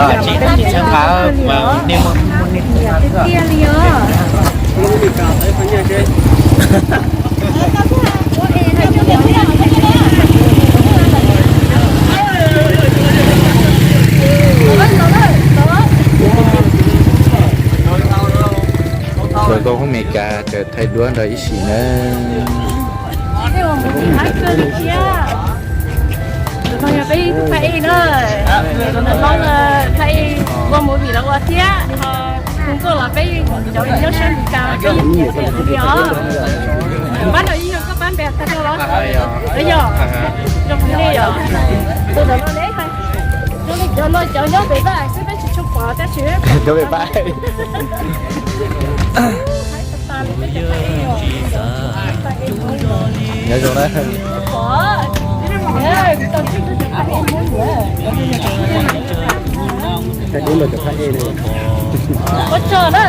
Tsis txhawb nqa mas nej muaj, muaj nej txhawb nqa xwb. Los tau hoob Meskas tseem thaij duab nrog ib sim na. Tus no yog peb ib tug phab ej na, tus no hlob phab ej ua movie los ua thiab, ho tus nkauj los peb cov nyob sab Meskas peb yeej ua li os. Pab no yeej yog koj pab npe tag nrho los? Yog, zoo li yog. Tus no ne, cov no cov nyob pem vaj xwb peb tsis tshua pom tab sis cov pem vaj. Nyob zoo na. Ua tsaug na.